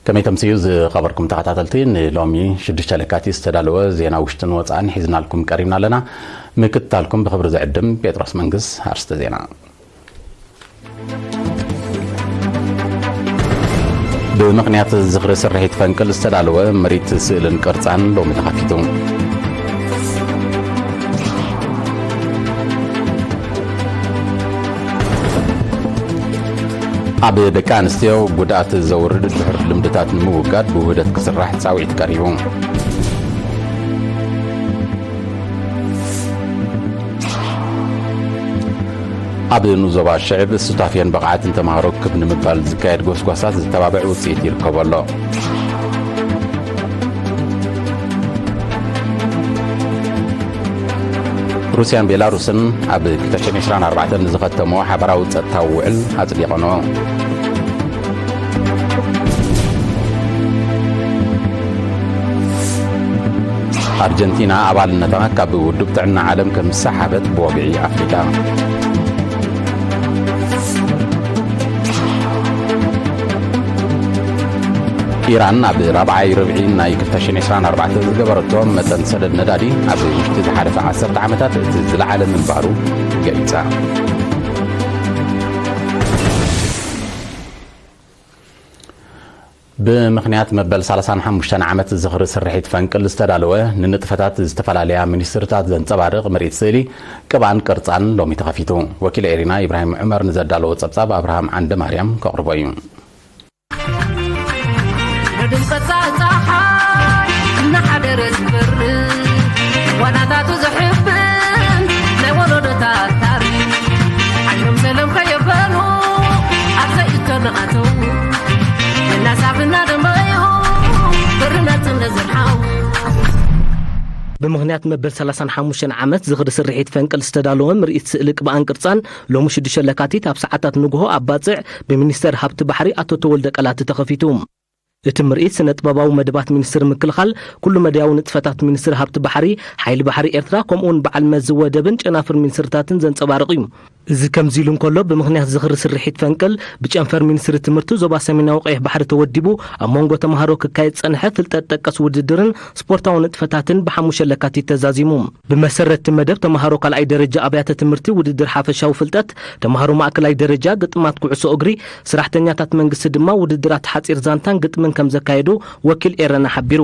ከመይ ተምስዩ ዝኸበርኩም ተኸታተልቲ፣ ንሎሚ ሽዱሽተ ለካቲት ዝተዳለወ ዜና ውሽጥን ወጻእን ሒዝናልኩም ቀሪብና ኣለና። ምክትታልኩም ብኽብሪ ዝዕድም ጴጥሮስ መንግስ። ኣርስተ ዜና። ብምኽንያት ዝኽሪ ስርሒት ፈንቅል ዝተዳለወ ምርኢት ስእልን ቅርጻን ሎሚ ተኸፊቱ። ኣብ ደቂ ኣንስትዮ ጉድኣት ዘውርድ ድሑር ልምድታት ንምውጋድ ብውህደት ክስራሕ ጻውዒት ቀሪቡ። ኣብ ንዞባ ሽዕብ ሱታፌን ብቕዓትን ተምሃሮ ክብ ንምባል ዝካየድ ጎስጓሳት ዝተባብዕ ውጽኢት ይርከቦ ኣሎ። ሩስያን ቤላሩስን ኣብ ክልተ ሽሕን ዕስራን ኣርባዕተን ንዝኸተሞ ሓበራዊ ጸጥታዊ ውዕል ኣጽዲቐንኦ። ኣርጀንቲና ኣባልነታ ካብ ውድብ ጥዕና ዓለም ከም ዝሰሓበት ብወግዒ ኣፍሊጣ። ኢራን ኣብ ራብዓይ ርብዒ ናይ ክልተ ሽሕን ዕስራን ኣርባዕተን ዝገበረቶ መጠን ሰደድ ነዳዲ ኣብ ውሽጢ ዝሓለፈ ዓሰርተ ዓመታት እቲ ዝለዓለ ምንባሩ ገሊጻ። ብምኽንያት መበል ሰላሳን ሓሙሽተን ዓመት ዝኽሪ ስርሒት ፈንቅል ዝተዳለወ ንንጥፈታት ዝተፈላለያ ሚኒስትርታት ዘንጸባርቕ ምርኢት ስእሊ ቅብኣን ቅርጻን ሎሚ ተኸፊቱ። ወኪል ኤሪና ኢብራሂም ዑመር ንዘዳለዎ ጸብጻብ ኣብርሃም ዓንደ ማርያም ከቕርቦ እዩ። ንድምቀት ጸሓይ እናሓደረ ዝበርህ ዋናታቱ ዝሕብን ናይ ወለዶታት ታሪኽ ዓይኖም ሰለም ከየበሉ ኣብ ዘይእቶ እናኣተዉ እናሳብ እናደመዩ ብርነትን ለዘርሓው። ብምኽንያት መበል ሰላሳን ሓሙሽተን ዓመት ዝኽሪ ስርሒት ፈንቅል ዝተዳለወ ምርኢት ስእሊ ቅብኣን ቅርጻን ሎሚ ሽዱሽተ ለካቲት ኣብ ሰዓታት ንግሆ ኣብ ባጽዕ ብሚኒስተር ሃብቲ ባሕሪ ኣቶ ተወልደ ቀላቲ ተኸፊቱ። እቲ ምርኢት ስነ ጥበባዊ መደባት ሚኒስትሪ ምክልኻል፣ ኩሉ መዳያዊ ንጥፈታት ሚኒስትሪ ሃብቲ ባሕሪ፣ ሓይሊ ባሕሪ ኤርትራ፣ ከምኡውን በዓል መዚ ወደብን ጨናፍር ሚኒስትርታትን ዘንጸባርቕ እዩ። እዚ ከምዚ ኢሉ እንከሎ፣ ብምኽንያት ዝኽሪ ስርሒት ፈንቅል፣ ብጨንፈር ሚኒስትሪ ትምህርቲ ዞባ ሰሜናዊ ቀይሕ ባሕሪ ተወዲቡ፣ ኣብ መንጎ ተምሃሮ ክካየድ ዝጸንሐ ፍልጠት ጠቀስ ውድድርን ስፖርታዊ ንጥፈታትን ብሓሙሽተ ለካቲት ተዛዚሙ። ብመሰረት እቲ መደብ፣ ተምሃሮ ካልኣይ ደረጃ ኣብያተ ትምህርቲ ውድድር ሓፈሻዊ ፍልጠት፣ ተምሃሮ ማእከላይ ደረጃ ግጥማት ኩዕሶ እግሪ፣ ሰራሕተኛታት መንግስቲ ድማ ውድድራት ሓጺር ዛንታን ግጥምን ከም ዘካየዱ ወኪል ኤረና ሓቢሩ።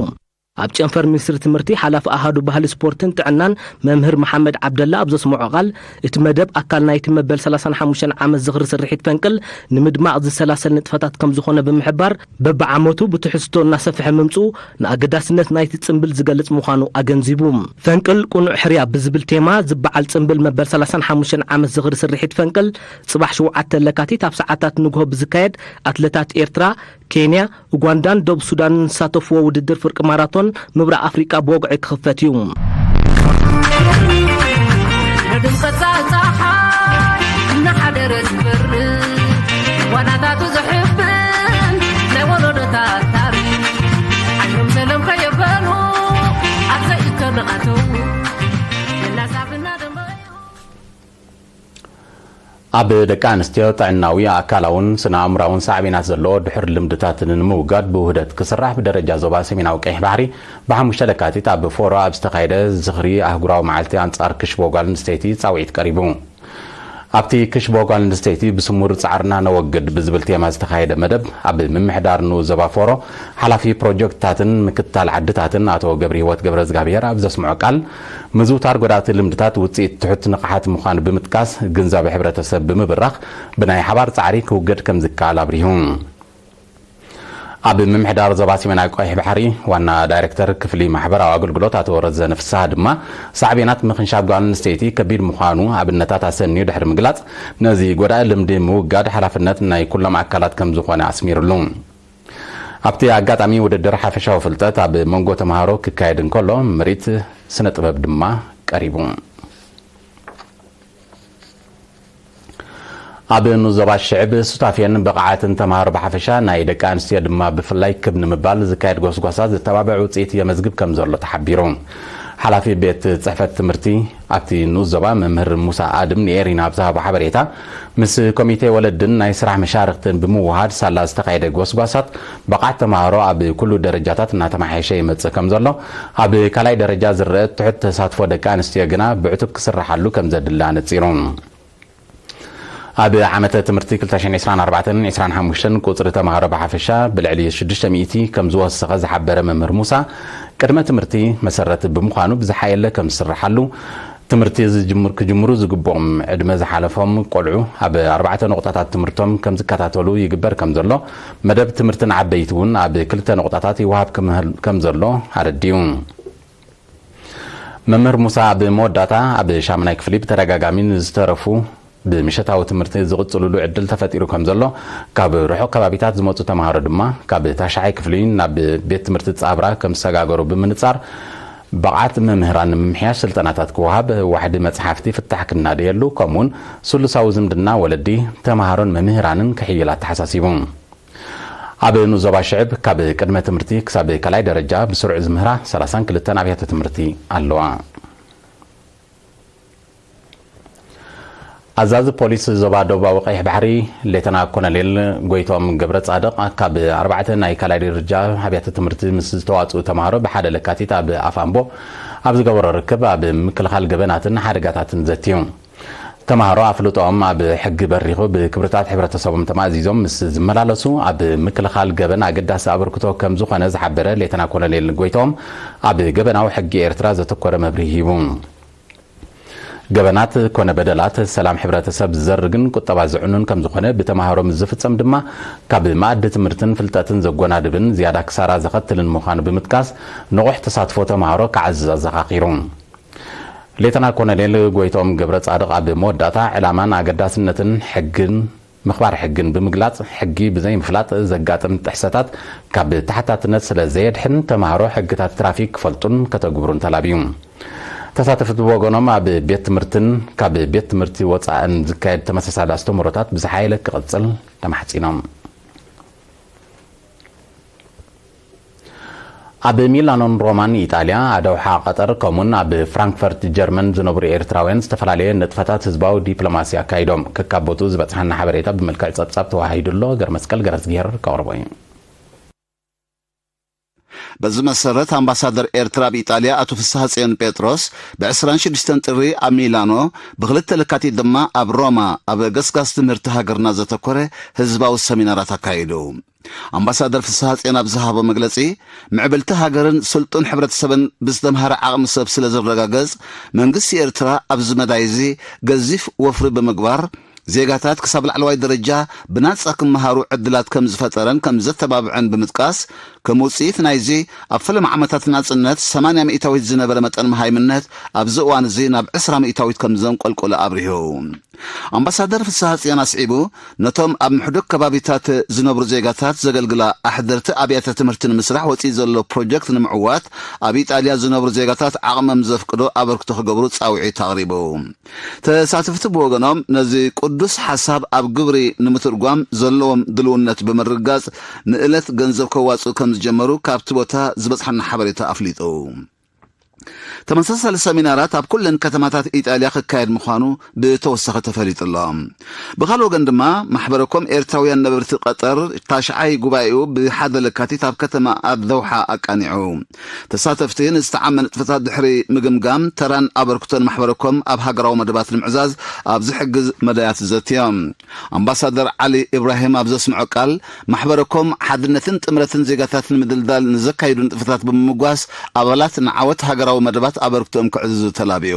ኣብ ጨንፈር ሚኒስትሪ ትምህርቲ ሓላፊ ኣሃዱ ባህሊ ስፖርትን ጥዕናን መምህር መሓመድ ዓብደላ ኣብ ዘስምዖ ቃል፣ እቲ መደብ ኣካል ናይቲ መበል ሰላሳን ሓሙሽተን ዓመት ዝኽሪ ስርሒት ፈንቅል ንምድማቕ ዝሰላሰል ንጥፈታት ከም ዝኾነ ብምሕባር፣ በብዓመቱ ብትሕዝቶ እናሰፍሐ ምምጽኡ ንኣገዳስነት ናይቲ ጽምብል ዝገልጽ ምዃኑ ኣገንዚቡ። ፈንቅል ቅኑዕ ሕርያ ብዝብል ቴማ ዝበዓል ጽምብል መበል ሰላሳን ሓሙሽተን ዓመት ዝኽሪ ስርሒት ፈንቅል ጽባሕ ሸውዓተ ለካቲት ኣብ ሰዓታት ንግሆ ብዝካየድ ኣትለታት ኤርትራ፣ ኬንያ፣ ኡጋንዳን ደቡብ ሱዳንን ዝሳተፍዎ ውድድር ፍርቂ ማራቶን ምብራቕ ኣፍሪቃ ብወግዒ ክኽፈት እዩ። ንድምቀት ጸሓይ እናሓደረ ዝበርህ ዋናታቱ ዝሕብን ናይ ወለዶታት ታሪኽ ዓይኖም ሰለም ከየበሉ ኣብ ዘይእቶ እናኣተዉ እናሳብ እናደመዩ። ኣብ ደቂ ኣንስትዮ ጥዕናዊ፣ ኣካላውን ስነ ኣእምራውን ሳዕቤናት ዘለዎ ድሑር ልምድታት ንምውጋድ ብውህደት ክስራሕ ብደረጃ ዞባ ሰሜናዊ ቀይሕ ባሕሪ ብሓሙሽተ ለካቲት ኣብ ፎሮ ኣብ ዝተኻየደ ዝኽሪ ኣህጉራዊ መዓልቲ ኣንጻር ክሽቦ ጓል ኣንስተይቲ ጻውዒት ቀሪቡ። ኣብቲ ክሽቦ ጓል ኣንስተይቲ ብስሙር ጻዕርና ነወግድ ብዝብል ቴማ ዝተኻየደ መደብ፣ ኣብ ምምሕዳር ንኡስ ዞባ ፎሮ ሓላፊ ፕሮጀክትታትን ምክትታል ዓድታትን ኣቶ ገብረሂወት ገብረዝጋብሄር ኣብ ዘስምዖ ቃል፣ ምዝውታር ጎዳእቲ ልምድታት ውጽኢት ትሑት ንቕሓት ምዃኑ ብምጥቃስ፣ ግንዛቤ ሕብረተሰብ ብምብራኽ ብናይ ሓባር ጻዕሪ ክውገድ ከም ዝከኣል ኣብሪሁ። ኣብ ምምሕዳር ዞባ ሰሜናዊ ቀይሕ ባሕሪ ዋና ዳይሬክተር ክፍሊ ማሕበራዊ ኣገልግሎት ኣቶ ረዘነ ፍስሃ ድማ፣ ሳዕቤናት ምኽንሻብ ጓል ኣንስተይቲ ከቢድ ምዃኑ ኣብነታት ኣሰንዩ ድሕሪ ምግላጽ፣ ነዚ ጎዳኢ ልምዲ ምውጋድ ሓላፍነት ናይ ኩሎም ኣካላት ከም ዝኾነ ኣስሚሩሉ። ኣብቲ ኣጋጣሚ ውድድር ሓፈሻዊ ፍልጠት ኣብ መንጎ ተምሃሮ ክካየድ እንከሎ፣ ምርኢት ስነ ጥበብ ድማ ቀሪቡ። ኣብ ንዞባ ሽዕብ ሱታፌን ብቕዓትን ተምሃሮ ብሓፈሻ ናይ ደቂ ኣንስትዮ ድማ ብፍላይ ክብ ንምባል ዝካየድ ጎስጓሳት ዝተባብዕ ውፅኢት የመዝግብ ከም ዘሎ ተሓቢሩ። ሓላፊ ቤት ጽሕፈት ትምህርቲ ኣብቲ ንኡስ ዞባ መምህር ሙሳ ኣድም ንኤሪና ኣብ ዝሃቦ ሓበሬታ፣ ምስ ኮሚቴ ወለድን ናይ ስራሕ መሻርኽትን ብምውሃድ ሳላ ዝተኻየደ ጎስጓሳት፣ ብቕዓት ተምሃሮ ኣብ ኩሉ ደረጃታት እናተመሓየሸ ይመጽእ ከም ዘሎ፣ ኣብ ካልኣይ ደረጃ ዝረአ ትሑት ተሳትፎ ደቂ ኣንስትዮ ግና ብዕቱብ ክስርሓሉ ከም ዘድሊ ኣነጺሩ። ኣብ ዓመተ ትምህርቲ ክልተ ሽሕን ዕስራን ኣርባዕተን ዕስራን ሓሙሽተን ቁጽሪ ተምሃሮ ብሓፈሻ ብልዕሊ ሽዱሽተ ሚእቲ ከም ዝወሰኸ ዝሓበረ መምህር ሙሳ፣ ቅድመ ትምህርቲ መሰረት ብምዃኑ ብዝሓየለ ከም ዝስርሓሉ፣ ትምህርቲ ዝጅምር ክጅምሩ ዝግብኦም ዕድመ ዝሓለፎም ቆልዑ ኣብ ኣርባዕተ ነቑጣታት ትምህርቶም ከም ዝከታተሉ ይግበር ከም ዘሎ፣ መደብ ትምህርቲ ንዓበይቲ እውን ኣብ ክልተ ነቑጣታት ይወሃብ ክምህል ከም ዘሎ ኣረዲኡ። መምህር ሙሳ ኣብ መወዳእታ፣ ኣብ ሻምናይ ክፍሊ ብተደጋጋሚ ንዝተረፉ ብምሸታዊ ትምህርቲ ዝቕጽሉሉ ዕድል ተፈጢሩ ከም ዘሎ፣ ካብ ርሑቕ ከባቢታት ዝመጹ ተምሃሮ ድማ ካብ ታሽዓይ ክፍሊ ናብ ቤት ትምህርቲ ጻብራ ከም ዝሰጋገሩ ብምንጻር፣ ብቕዓት መምህራን ንምምሕያሽ ስልጠናታት ክወሃብ፣ ዋሕዲ መጽሓፍቲ ፍታሕ ክናደየሉ፣ ከምኡውን ስሉሳዊ ዝምድና ወለዲ፣ ተምሃሮን መምህራንን ክሕይል ኣተሓሳሲቡ። ኣብ ንኡስ ዞባ ሽዕብ ካብ ቅድመ ትምህርቲ ክሳብ ካልኣይ ደረጃ ብስሩዕ ዝምህራ ሰላሳን ክልተን ኣብያተ ትምህርቲ ኣለዋ። ኣዛዚ ፖሊስ ዞባ ደቡባዊ ቀይሕ ባሕሪ ሌተና ኮሎኔል ጎይቶም ገብረ ጻድቕ፣ ካብ ኣርባዕተ ናይ ካልኣይ ደረጃ ኣብያተ ትምህርቲ ምስ ዝተዋጽኡ ተምሃሮ ብሓደ ለካቲት ኣብ ኣፍ ኣምቦ ኣብ ዝገበሮ ርክብ፣ ኣብ ምክልኻል ገበናትን ሓደጋታትን ዘትዩ። ተምሃሮ ኣፍልጦኦም ኣብ ሕጊ በሪኹ ብክብርታት ሕብረተሰቦም ተማእዚዞም ምስ ዝመላለሱ፣ ኣብ ምክልኻል ገበን ኣገዳሲ ኣበርክቶ ከም ዝኾነ ዝሓበረ ሌተና ኮሎኔል ጎይቶም፣ ኣብ ገበናዊ ሕጊ ኤርትራ ዘተኮረ መብርሂ ሂቡ። ገበናት ኮነ በደላት ሰላም ሕብረተሰብ ዝዘርግን ቁጠባ ዝዕኑን ከም ዝኾነ፣ ብተምሃሮ ምስ ዝፍጸም ድማ ካብ መኣዲ ትምህርትን ፍልጠትን ዘጎናድብን ዝያዳ ክሳራ ዘኸትልን ምዃኑ ብምጥቃስ፣ ንቑሕ ተሳትፎ ተምሃሮ ክዓዝዝ ኣዘኻኺሩ። ሌተና ኮሎኔል ጎይቶም ገብረ ጻድቕ ኣብ መወዳእታ፣ ዕላማን ኣገዳስነትን ሕግን ምኽባር ሕግን ብምግላጽ፣ ሕጊ ብዘይምፍላጥ ዘጋጥም ጥሕሰታት ካብ ተሓታትነት ስለ ዘየድሕን፣ ተምሃሮ ሕግታት ትራፊክ ክፈልጡን ከተግብሩን ተላብዩ። ተሳተፍቲ ብወገኖም፣ ኣብ ቤት ትምህርትን ካብ ቤት ትምህርቲ ወጻእን ዝካየድ ተመሳሳሊ ኣስተምህሮታት ብዝሓየለ ክቕጽል ተማሕጺኖም። ኣብ ሚላኖን ሮማን ኢጣልያ፣ ኣደውሓ ቀጠር፣ ከምኡን ኣብ ፍራንክፈርት ጀርመን ዝነብሩ ኤርትራውያን ዝተፈላለየ ንጥፈታት ህዝባዊ ዲፕሎማሲ ኣካይዶም። ክካቦቱ ዝበጽሓና ሓበሬታ ብመልክዕ ጸብጻብ ተዋሂዱ ኣሎ። ገርመስቀል ገረዝጊሄር ከቕርቦ እዩ። በዚ መሰረት፣ ኣምባሳደር ኤርትራ ኣብ ኢጣልያ ኣቶ ፍስሃጽዮን ጴጥሮስ፣ ብ ዕስራን ሽዱሽተን ጥሪ ኣብ ሚላኖ፣ ብክልተ ለካቲት ድማ ኣብ ሮማ ኣብ ገስጋስ ትምህርቲ ሃገርና ዘተኮረ ህዝባዊ ሰሚናራት ኣካይዱ። ኣምባሳደር ፍስሃጽዮን ኣብ ዝሃቦ መግለጺ፣ ምዕብልቲ ሃገርን ስልጡን ሕብረተሰብን ብዝተምሃረ ዓቕሚ ሰብ ስለ ዝረጋገጽ፣ መንግስቲ ኤርትራ ኣብዚ መዳይ እዚ ገዚፍ ወፍሪ ብምግባር፣ ዜጋታት ክሳብ ላዕለዋይ ደረጃ ብናጻ ክመሃሩ ዕድላት ከም ዝፈጠረን ከም ዘተባብዐን ብምጥቃስ፣ ከም ውጽኢት ናይዚ ኣብ ፈለማ ዓመታት ናጽነት ሰማንያ ሚእታዊት ዝነበረ መጠን መሃይምነት ኣብዚ እዋን እዚ ናብ ዕስራ ሚእታዊት ከም ዘንቆልቆለ ኣብሪሁ። ኣምባሳደር ፍስሃጽዮን ኣስዒቡ፣ ነቶም ኣብ ምሕዱግ ከባቢታት ዝነብሩ ዜጋታት ዘገልግላ ኣሕደርቲ ኣብያተ ትምህርቲ ንምስራሕ ወጺኡ ዘሎ ፕሮጀክት ንምዕዋት፣ ኣብ ኢጣልያ ዝነብሩ ዜጋታት ዓቕሞም ዘፍቅዶ ኣበርክቶ ክገብሩ ጻውዒት ኣቕሪቡ። ተሳተፍቲ ብወገኖም፣ ነዚ ቅዱስ ሓሳብ ኣብ ግብሪ ንምትርጓም ዘለዎም ድልውነት ብምርግጋጽ፣ ንእለት ገንዘብ ከዋጽኡ ከም ዝጀመሩ ካብቲ ቦታ ዝበጽሓና ሓበሬታ ኣፍሊጡ። ተመሳሳሊ ሰሚናራት ኣብ ኩለን ከተማታት ኢጣልያ ክካየድ ምዃኑ ብተወሳኺ ተፈሊጡ ኣሎ። ብኻልእ ወገን ድማ፣ ማሕበረ ኮም ኤርትራውያን ነበርቲ ቀጠር ታሽዓይ ጉባኤኡ ብሓደ ለካቲት ኣብ ከተማ ኣብ ደውሓ ኣቃኒዑ። ተሳተፍቲ ንዝተዓመ ንጥፈታት ድሕሪ ምግምጋም፣ ተራን ኣበርክቶን ማሕበረ ኮም ኣብ ሃገራዊ መደባት ንምዕዛዝ ኣብ ዝሕግዝ መዳያት ዘትዮም። ኣምባሳደር ዓሊ ኢብራሂም ኣብ ዘስምዖ ቃል፣ ማሕበረ ኮም ሓድነትን ጥምረትን ዜጋታት ንምድልዳል ንዘካይዱ ንጥፈታት ብምምጓስ፣ ኣባላት ንዓወት ሃገራዊ መደባት ኣበርክቶኦም ከዕዝዙ ተላብዩ።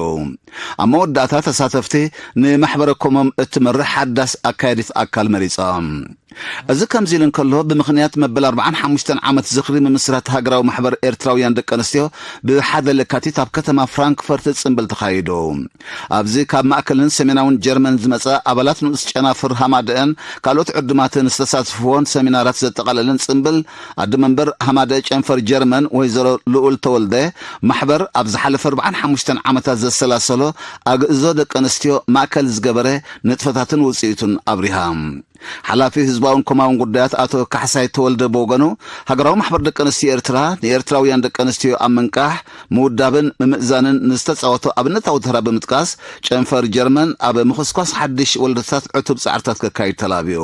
ኣብ መወዳእታ፣ ተሳተፍቲ ንማሕበረ ኮሞም እትመርሕ ሓዳስ ኣካያዲት ኣካል መሪጾም። እዚ ከምዚ ኢሉ እንከሎ፣ ብምኽንያት መበል ኣርባዓን ሓሙሽተን ዓመት ዝኽሪ ምምስራት ሃገራዊ ማሕበር ኤርትራውያን ደቂ ኣንስትዮ፣ ብሓደ ለካቲት ኣብ ከተማ ፍራንክፈርት ጽምብል ተኻይዱ። ኣብዚ ካብ ማእከልን ሰሜናውን ጀርመን ዝመጸ ኣባላት ንኡስ ጨናፍር ሃማደአን ካልኦት ዕዱማትን ዝተሳተፍዎን ሰሚናራት ዘጠቓለለን ጽምብል፣ ኣደ መንበር ሃማደአ ጨንፈር ጀርመን ወይዘሮ ልኡል ተወልደ፣ ማሕበር ኣብ ዝሓለፈ ኣርባዓን ሓሙሽተን ዓመታት ዘሰላሰሎ ኣግእዞ ደቂ ኣንስትዮ ማእከል ዝገበረ ንጥፈታትን ውጽኢቱን ኣብሪሃ። ሓላፊ ህዝባውን ኮማውን ጉዳያት ኣቶ ካሕሳይ ተወልደ ብወገኑ፣ ሃገራዊ ማሕበር ደቂ ኣንስትዮ ኤርትራ ንኤርትራውያን ደቂ ኣንስትዮ ኣብ ምንቃሕ፣ ምውዳብን ምምእዛንን ንዝተጻወቶ ኣብነታዊ ተራ ብምጥቃስ፣ ጨንፈር ጀርመን ኣብ ምኹስኳስ ሓድሽ ወለዶታት ዕቱብ ጻዕርታት ከካይድ ተላብዩ።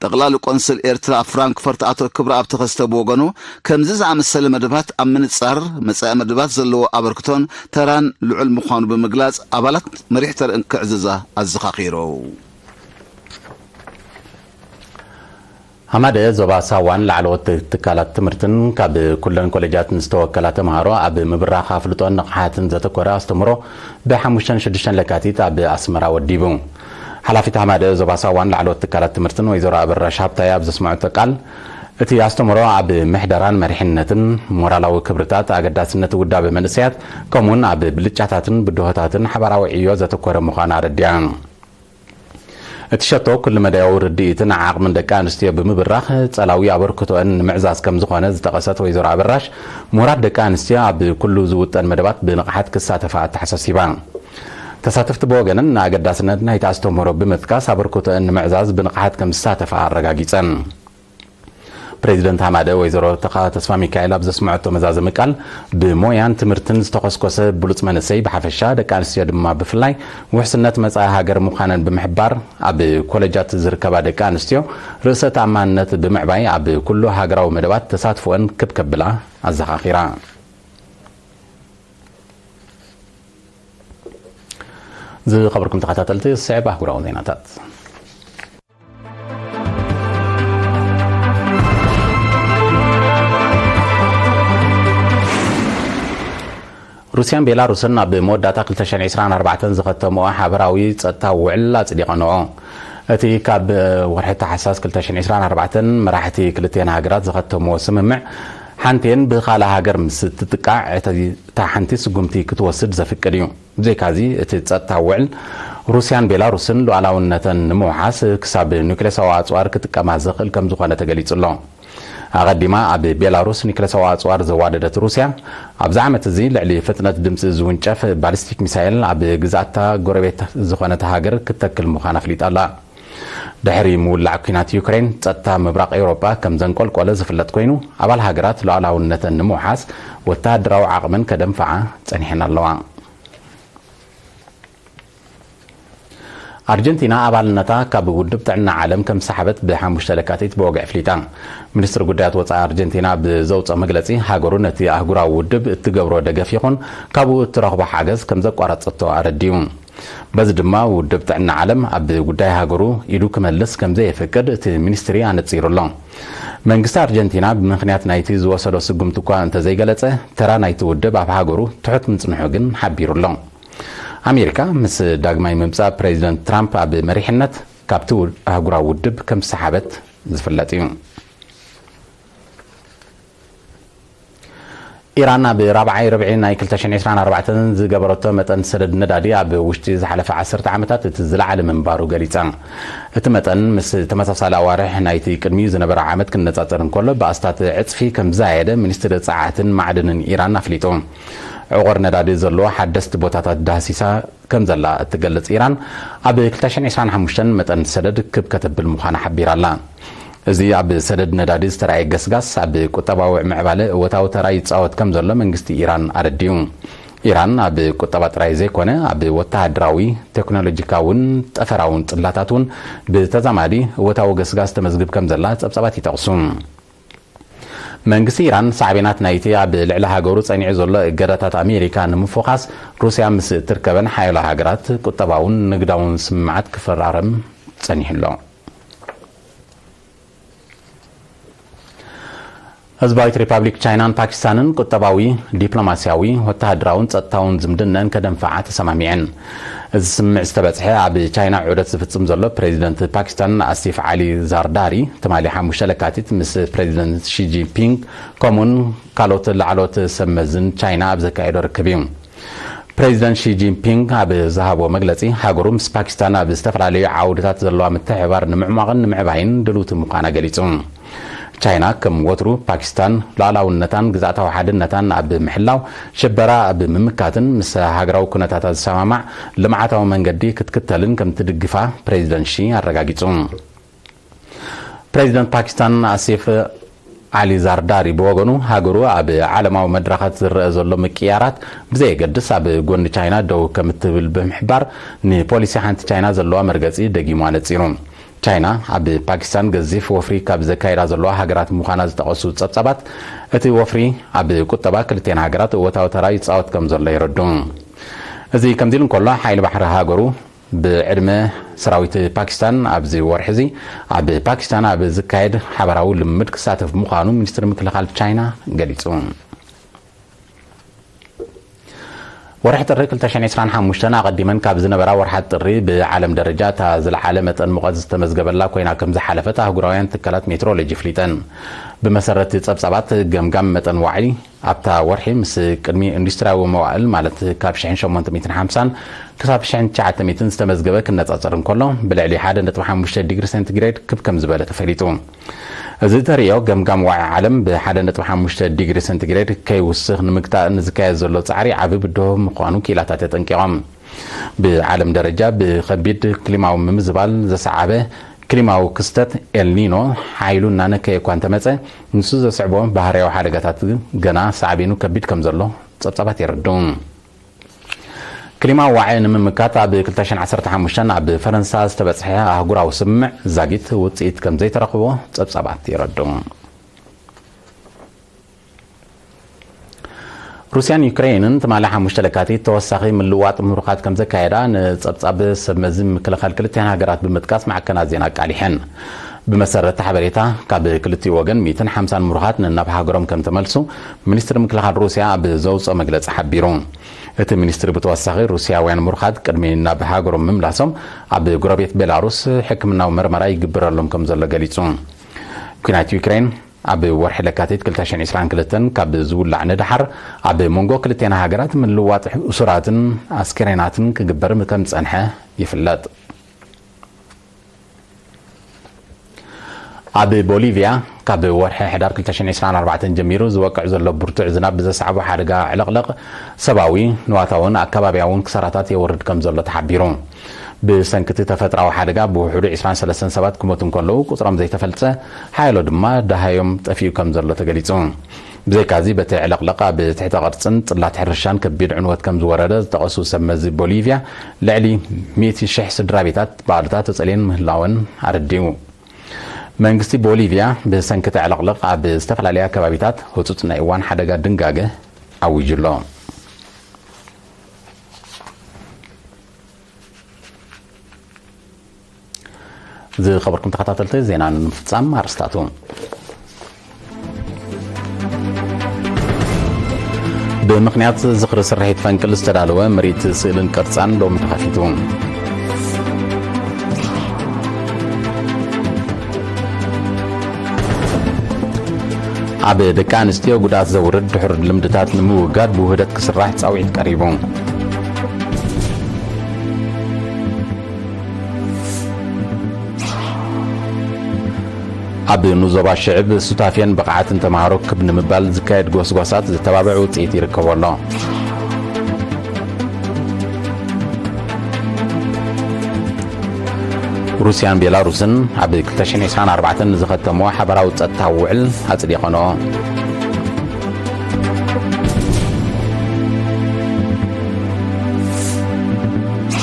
ጠቕላሊ ቆንስል ኤርትራ ኣብ ፍራንክፈርት ኣቶ ክብረኣብ ተኸስተ ብወገኑ፣ ከምዚ ዝኣመሰለ መደባት ኣብ ምንጻር መጻኢ መደባት ዘለዎ ኣበርክቶን ተራን ልዑል ምዃኑ ብምግላጽ፣ ኣባላት መሪሕ ተርእን ክዕዝዛ ኣዘኻኺሩ። ሃማደ ዞባ ሳዋን ላዕለዎት ትካላት ትምህርትን ካብ ኩለን ኮሌጃት ንዝተወከላ ተምሃሮ ኣብ ምብራኽ ኣፍልጦን ንቕሓትን ዘተኮረ ኣስተምህሮ ብሓሙሽተን ሽዱሽተን ለካቲት ኣብ ኣስመራ ወዲቡ። ሓላፊት ሃማደ ዞባ ሳዋን ላዕለዎት ትካላት ትምህርትን ወይዘሮ ኣበራሽ ሃብታይ ኣብ ዘስምዐቶ ቃል፣ እቲ ኣስተምህሮ ኣብ ምሕደራን መሪሕነትን ሞራላዊ ክብርታት፣ ኣገዳስነት ውዳበ መንእሰያት፣ ከምኡውን ኣብ ብልጫታትን ብድሆታትን ሓባራዊ ዕዮ ዘተኮረ ምዃኑ ኣረዲኣ። እቲ ሸቶ ኩሉ መዳያዊ ርድኢትን ዓቕምን ደቂ ኣንስትዮ ብምብራኽ ጸላዊ ኣበርክቶአን ንምዕዛዝ ከም ዝኾነ ዝጠቐሰት ወይዘሮ ኣበራሽ፣ ምሁራት ደቂ ኣንስትዮ ኣብ ኩሉ ዝውጠን መደባት ብንቕሓት ክሳተፋ ኣተሓሳሲባ። ተሳተፍቲ ብወገነን ንኣገዳስነት ናይቲ ኣስተምህሮ ብምጥቃስ ኣበርክቶአን ንምዕዛዝ ብንቕሓት ከም ዝሳተፋ ኣረጋጊጸን። ፕሬዚደንት ሃማደ ወይዘሮ ተኻ ተስፋ ሚካኤል ኣብ ዘስምዐቶ መዛዘሚ ቃል፣ ብሞያን ትምህርትን ዝተኾስኮሰ ብሉጽ መንእሰይ ብሓፈሻ፣ ደቂ ኣንስትዮ ድማ ብፍላይ ውሕስነት መጻኢ ሃገር ምዃነን ብምሕባር፣ ኣብ ኮለጃት ዝርከባ ደቂ ኣንስትዮ ርእሰ ተኣማንነት ብምዕባይ ኣብ ኩሉ ሃገራዊ መደባት ተሳትፎአን ክብ ከብላ ኣዘኻኺራ። ዝኸበርኩም ተኸታተልቲ፣ ዝስዕብ ኣህጉራዊ ዜናታት። ሩስያን ቤላሩስን ኣብ መወዳእታ ክልተ ሽሕን ዕስራን ኣርባዕተን ዝኸተምኦ ሓበራዊ ጸጥታዊ ውዕል ኣጽዲቐንኦ። እቲ ካብ ወርሒ ታሕሳስ ክልተ ሽሕን ዕስራን ኣርባዕተን መራሕቲ ክልቲአን ሃገራት ዝኸተምዎ ስምምዕ፣ ሓንቲአን ብኻልእ ሃገር ምስ እትጥቃዕ፣ እታ ሓንቲ ስጉምቲ ክትወስድ ዘፍቅድ እዩ። ብዘይካዚ፣ እቲ ጸጥታዊ ውዕል፣ ሩስያን ቤላሩስን ሉዓላውነተን ንምውሓስ ክሳብ ኑክሌሳዊ ኣጽዋር ክጥቀማ ዘኽእል ከም ዝኾነ ተገሊጹ ኣሎ። ኣቐዲማ ኣብ ቤላሩስ ኒክለሳዊ ኣጽዋር ዘዋደደት ሩስያ፣ ኣብዚ ዓመት እዚ ልዕሊ ፍጥነት ድምጺ ዝውንጨፍ ባሊስቲክ ሚሳይል ኣብ ግዝኣታ ጎረቤት ዝኾነት ሃገር ክትተክል ምዃና ኣፍሊጣ ኣላ። ድሕሪ ምውላዕ ኲናት ዩክሬን፣ ጸጥታ ምብራቕ ኤውሮጳ ከም ዘንቆልቆለ ዝፍለጥ ኮይኑ፣ ኣባል ሃገራት ሉዓላውነተን ንምውሓስ ወተሃደራዊ ዓቕመን ከደንፍዓ ጸኒሐን ኣለዋ። ኣርጀንቲና ኣባልነታ ካብ ውድብ ጥዕና ዓለም ከም ዝሰሓበት ብሓሙሽተ ለካቲት ብወግዒ ኣፍሊጣ። ሚኒስትሪ ጉዳያት ወጻኢ ኣርጀንቲና ብዘውጽኦ መግለጺ፣ ሃገሩ ነቲ ኣህጉራዊ ውድብ እትገብሮ ደገፍ ይኹን ካብኡ እትረኽቦ ሓገዝ ከም ዘቋረጸቶ ኣረዲኡ። በዚ ድማ ውድብ ጥዕና ዓለም ኣብ ጉዳይ ሃገሩ ኢዱ ክመልስ ከም ዘየፍቅድ እቲ ሚኒስትሪ ኣነጺሩ ኣሎ። መንግስቲ ኣርጀንቲና ብምኽንያት ናይቲ ዝወሰዶ ስጉምቲ እኳ እንተዘይገለጸ፣ ተራ ናይቲ ውድብ ኣብ ሃገሩ ትሑት ምጽንሑ ግን ሓቢሩ ኣሎ። ኣሜሪካ ምስ ዳግማይ ምምጻእ ፕሬዚደንት ትራምፕ ኣብ መሪሕነት ካብቲ ውድ-፣ ኣህጉራዊ ውድብ ከም ዝሰሓበት ዝፍለጥ እዩ። ኢራን ኣብ ራብዓይ ርብዒ ናይ ክልተ ሽሕን ዕስራን ኣርባዕተን ዝገበረቶ መጠን ሰደድ ነዳዲ ኣብ ውሽጢ ዝሓለፈ ዓሰርተ ዓመታት እቲ ዝለዓለ ምንባሩ ገሊጻ። እቲ መጠን ምስ ተመሳሳሊ ኣዋርሕ ናይቲ ቅድሚኡ ዝነበረ ዓመት ክነጻጸር እንከሎ ብኣስታት ዕጽፊ ከም ዝዛየደ ሚኒስትሪ ጸዓትን ማዕድንን ኢራን ኣፍሊጡ። ዕቑር ነዳዲ ዘለዎ ሓደስቲ ቦታታት ዳህሲሳ ከም ዘላ እትገልጽ ኢራን፣ ኣብ ክልተ ሽሕን ዕስራን ሓሙሽተን መጠን ሰደድ ክብ ከተብል ምዃና ሓቢራ ኣላ። እዚ ኣብ ሰደድ ነዳዲ ዝተራእየ ገስጋስ፣ ኣብ ቁጠባዊ ምዕባለ እወታዊ ተራ ይጻወት ከም ዘሎ መንግስቲ ኢራን ኣረዲኡ። ኢራን ኣብ ቁጠባ ጥራይ ዘይኮነ፣ ኣብ ወተሃደራዊ፣ ቴክኖሎጂካውን ጠፈራውን ጽላታት እውን ብተዛማዲ እወታዊ ገስጋስ ተመዝግብ ከም ዘላ ጸብጻባት ይጠቕሱ። መንግስቲ ኢራን፣ ሳዕቤናት ናይቲ ኣብ ልዕሊ ሃገሩ ጸኒዑ ዘሎ እገዳታት ኣሜሪካ ንምፍዃስ፣ ሩስያ ምስ እትርከበን ሓያሎ ሃገራት ቁጠባውን ንግዳውን ስምምዓት ክፈራረም ጸኒሑ ኣሎ። ህዝባዊት ሪፓብሊክ ቻይናን ፓኪስታንን ቁጠባዊ፣ ዲፕሎማስያዊ፣ ወተሃደራውን ጸጥታውን ዝምድነን ከደንፍዓ ተሰማሚዐን። እዚ ስምምዕ ዝተበጽሐ፣ ኣብ ቻይና ዑደት ዝፍጽም ዘሎ ፕሬዚደንት ፓኪስታን ኣሲፍ ዓሊ ዛርዳሪ፣ ትማሊ ሓሙሽተ ለካቲት ምስ ፕሬዚደንት ሺ ጂንፒንግ ከምኡን ካልኦት ላዕለዎት ሰብ መዝን ቻይና ኣብ ዘካየዶ ርክብ እዩ። ፕሬዚደንት ሺ ጂንፒንግ ኣብ ዝሃቦ መግለጺ፣ ሃገሩ ምስ ፓኪስታን ኣብ ዝተፈላለዩ ዓውድታት ዘለዋ ምትሕብባር ንምዕሟቕን ንምዕባይን ድልውቲ ምዃና ገሊጹ። ቻይና ከም ወትሩ ፓኪስታን ሉዓላውነታን ግዝኣታዊ ሓድነታን ኣብ ምሕላው፣ ሽበራ ኣብ ምምካትን ምስ ሃገራዊ ኩነታታ ዝሰማማዕ ልምዓታዊ መንገዲ ክትክተልን ከም ትድግፋ ፕሬዚደንት ሺ ኣረጋጊጹ። ፕሬዚደንት ፓኪስታን ኣሲፍ ዓሊ ዛርዳሪ ብወገኑ፣ ሃገሩ ኣብ ዓለማዊ መድረኻት ዝረአ ዘሎ ምቅያራት ብዘየገድስ ኣብ ጎኒ ቻይና ደው ከም እትብል ብምሕባር፣ ንፖሊሲ ሓንቲ ቻይና ዘለዋ መርገጺ ደጊሙ ኣነጺሩ። ቻይና ኣብ ፓኪስታን ገዚፍ ወፍሪ ካብ ዘካይዳ ዘለዋ ሃገራት ምዃና ዝጠቐሱ ጸብጻባት፣ እቲ ወፍሪ ኣብ ቁጠባ ክልቲኣን ሃገራት እወታዊ ተራ ይጻወት ከም ዘሎ የረድኡ። እዚ ከምዚ ኢሉ እንከሎ፣ ሓይሊ ባሕሪ ሃገሩ ብዕድመ ሰራዊት ፓኪስታን ኣብዚ ወርሒ እዚ ኣብ ፓኪስታን ኣብ ዝካየድ ሓባራዊ ልምምድ ክሳተፍ ምዃኑ ሚኒስትሪ ምክልኻል ቻይና ገሊጹ። ወርሒ ጥሪ ክልተ ሽሕን ዕስራን ሓሙሽተን ኣቐዲመን ካብ ዝነበራ ወርሓት ጥሪ ብዓለም ደረጃ እታ ዝለዓለ መጠን ሙቐት ዝተመዝገበላ ኮይና ከም ዝሓለፈት ኣህጉራውያን ትካላት ሜትሮሎጂ ኣፍሊጠን። ብመሰረት ጸብጻባት ገምጋም መጠን ዋዒ፣ ኣብታ ወርሒ ምስ ቅድሚ ኢንዱስትርያዊ መዋእል፣ ማለት ካብ ሽሕን ሸሞንተ ሚእትን ሓምሳን ክሳብ ሽሕን ትሽዓተ ሚእትን ዝተመዝገበ ክነጻጸር እንከሎ፣ ብልዕሊ ሓደ ነጥቢ ሓሙሽተ ዲግሪ ሴንቲግሬድ ክብ ከም ዝበለ ተፈሊጡ። እዚ ተርእዮ ገምጋም ዋዒ ዓለም ብሓደ ነጥቢ ሓሙሽተ ዲግሪ ሴንቲግሬድ ከይውስኽ ንምግታእ ንዝካየድ ዘሎ ጻዕሪ ዓቢ ብድሆ ምዃኑ ክኢላታት የጠንቂቖም። ብዓለም ደረጃ ብኸቢድ ክሊማዊ ምምዝባል ዘሰዓበ ክሊማዊ ክስተት ኤልኒኖ ሓይሉ እናነከየ እኳ እንተመጸ፣ ንሱ ዘስዕቦ ባህርያዊ ሓደጋታት ገና ሳዕቤኑ ከቢድ ከም ዘሎ ጸብጻባት የረድኡ። ክሊማዊ ዋዒ ንምምካት ኣብ ክልተ ሽሕን ዓሰርተ ሓሙሽተን ኣብ ፈረንሳ ዝተበጽሐ ኣህጉራዊ ስምምዕ ዛጊት ውጽኢት ከም ዘይተረኽቦ ጸብጻባት የረድኡ። ሩስያን ዩክሬንን ትማሊ ሓሙሽተ ለካቲት ተወሳኺ ምልዋጥ ምሩኻት ከም ዘካየዳ ንጸብጻብ ሰብ መዚ ምክልኻል ክልቲኣን ሃገራት ብምጥቃስ ማዕከናት ዜና ኣቃሊሐን። ብመሰረት ሓበሬታ፣ ካብ ክልቲኡ ወገን ሚእትን ሓምሳን ምሩኻት ነናብ ሃገሮም ከም ተመልሱ ሚኒስትሪ ምክልኻል ሩስያ ኣብ ዘውፅኦ መግለፂ ሓቢሩ። እቲ ሚኒስትሪ ብተወሳኺ፣ ሩስያውያን ምሩኻት ቅድሚ ናብ ሃገሮም ምምላሶም ኣብ ጎረቤት ቤላሩስ ሕክምናዊ መርመራ ይግበረሎም ከም ዘሎ ገሊጹ። ኲናት ዩክሬን ኣብ ወርሒ ለካቲት ክልተ ሽሕን ዕስራን ክልተን ካብ ዝውላዕ ንደሓር፣ ኣብ መንጎ ክልቴና ሃገራት ምልዋጥ እሱራትን ኣስከሬናትን ክግበር ከም ዝጸንሐ ይፍለጥ። ኣብ ቦሊቪያ፣ ካብ ወርሒ ሕዳር ክልተ ሽሕን ዕስራን ኣርባዕተን ጀሚሩ ዝወቅዕ ዘሎ ብርቱዕ ዝናብ ብዘስዓቦ ሓደጋ ዕልቕልቕ፣ ሰብኣዊ፣ ንዋታውን ኣከባብያውን ክሳራታት የወርድ ከም ዘሎ ተሓቢሩ። ብሰንኪ እቲ ተፈጥራዊ ሓደጋ ብውሕዱ ዕስራን ሰለስተን ሰባት ክሞቱ እንከለዉ፣ ቁጽሮም ዘይተፈልጸ ሓያሎ ድማ ደሃዮም ጠፊኡ ከም ዘሎ ተገሊጹ። ብዘይካዚ፣ በቲ ዕልቕልቕ ኣብ ትሕተ ቅርጽን ጽላት ሕርሻን ከቢድ ዕንወት ከም ዝወረደ ዝጠቐሱ ሰብ መዚ ቦሊቪያ፣ ልዕሊ ሚእቲ ሽሕ ስድራ ቤታት ባዕልታት ተጸልየን ምህላወን ኣረዲኡ። መንግስቲ ቦሊቪያ ብሰንኪ እቲ ዕልቕልቕ ኣብ ዝተፈላለያ ከባቢታት ህጹጽ ናይ እዋን ሓደጋ ድንጋገ ኣዊጁ ኣሎ። ዝኸበርኩም ተኸታተልቲ፣ ዜና ንምፍጻም ኣርስታቱ። ብምኽንያት ዝኽሪ ስርሒት ፈንቅል ዝተዳለወ ምርኢት ስእልን ቅርጻን ሎሚ ተኸፊቱ። ኣብ ደቂ ኣንስትዮ ጉድኣት ዘውርድ ድሑር ልምድታት ንምውጋድ ብውህደት ክስራሕ ጻውዒት ቀሪቡ። ኣብ ንዞባ ሽዕብ ሱታፌን ብቕዓትን ተምሃሮ ክብ ንምባል ዝካየድ ጎስጓሳት ዝተባብዕ ውጽኢት ይርከቦ ኣሎ። ሩስያን ቤላሩስን ኣብ ክልተ ሽሕን ዕስራን ኣርባዕተን ንዝኸተምዎ ሓበራዊ ጸጥታዊ ውዕል ኣጽዲቐንኦ።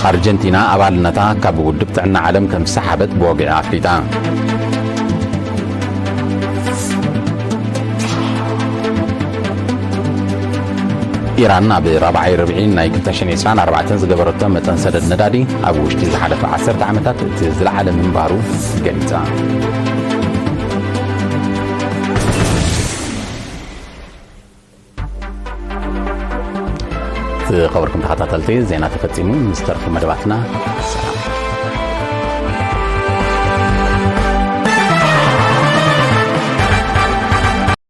ኣርጀንቲና ኣባልነታ ካብ ውድብ ጥዕና ዓለም ከም ዝሰሓበት ብወግዒ ኣፍሊጣ። ኢራን ኣብ ራብዓይ ርብዒ ናይ ክልተ ሽሕን ዕስራን ኣርባዕተን ዝገበረቶ መጠን ሰደድ ነዳዲ ኣብ ውሽጢ ዝሓለፈ ዓሰርተ ዓመታት እቲ ዝለዓለ ምንባሩ ገሊጻ። ዝኸበርኩም ተኸታተልቲ፣ ዜና ተፈጺሙ። ምስ ተረፉ መደባትና ሰላም።